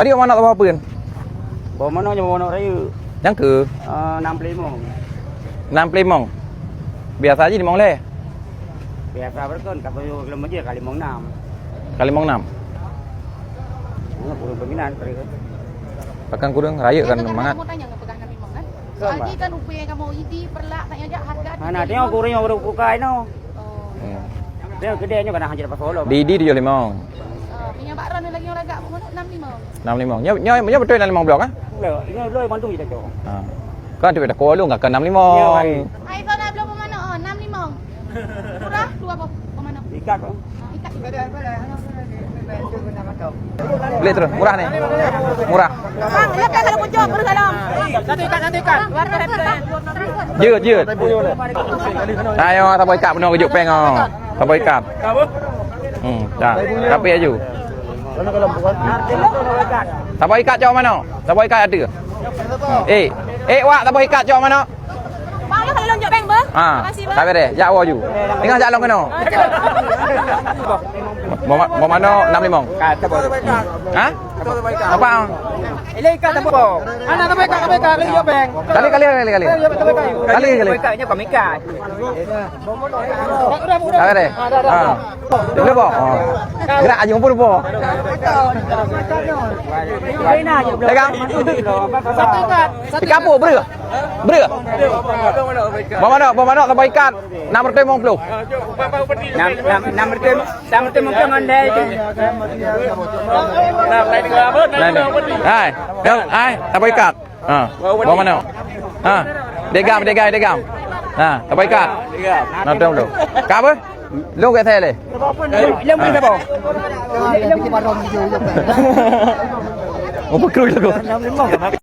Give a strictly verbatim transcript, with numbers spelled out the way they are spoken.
Padum manok saboh peuet? Boh manok nyoe boh manok rayeuk. Nyang keu? Eh, nam ploh limong. Nam ploh limong. Biasa jih limong lhèe. Biasa beureugon, ka tujoh kilo meuji ka limong nam. Ka limong nam. Mana kurang peminat mereka? Pakan kurang, rayeuk kan mangat. Mau tanya nggak pegang nam limong kan? Soal jih kan upaya kamu idi perlak tanya jak harga. Mana tengok kurang yang baru buka ino. Oh. Hmm. Tengok kedai nyoe kan hanya dapat follow. Di, di tujoh limong. Oh, minyak bakar lagi yang lagak pun enam limong. Nam limong. Nyoe, nyoe, nyoe beutôi nam limong bloe, kan? Nyoe, nyoe bloe mandum kita cok. Ha. Kan tu dah kolong, kan nam limong. Nyoe, hai. Hai, sana bloe pemanok, oh, nam limong. Murah, dua boh pemanok. Ikat, oh. Ha, ikat. Boleh terus, murah ni. Murah. Bang, lepas kalau kucok, terus dalam. Satu ikat, satu ikat. Jeuet, jeuet. Ayo, saboh ikat peunoh keujuk pèng, oh. Saboh ikat. Hmm, dah. Tapi aju. Saboh ikat cok manok. Saboh ikat ada. Eh, eh, wak, saboh ikat cok manok. Bang, lah kalau lonjok bank, bah. Ha, makasih, bah. Tapi deh, jak wo ju. Tengah jak long kena. Mau ma-, mau mana enam limong? Ha? Apa? Ilai ikat tepuk. Anak tepuk ikat, tepuk ikat, lonjok bank. Kali, kali, kali, kali. Kali, kali. Tepuk ikatnya pemikat. Dah beres? Ha. Boleh, boh? Ha. Gerak aja, ngumpul, boh. Pegang. Di kampung, beri. Beri. Boh manok, boh manok, saboh ikat. Enam ratus lima puluh. Enam, enam, enam ratus, enam ratus lima puluh ngon dai tu. Nah, nah. Hai, hai, saboh ikat. Ha, boh manok. Ha. Degam, degam, degam. Ha, saboh ikat. Nah, tu, tu. Ka apa? Lu kat saya leh. Lu, lu, lu, siapa? Oh, pekru lagu.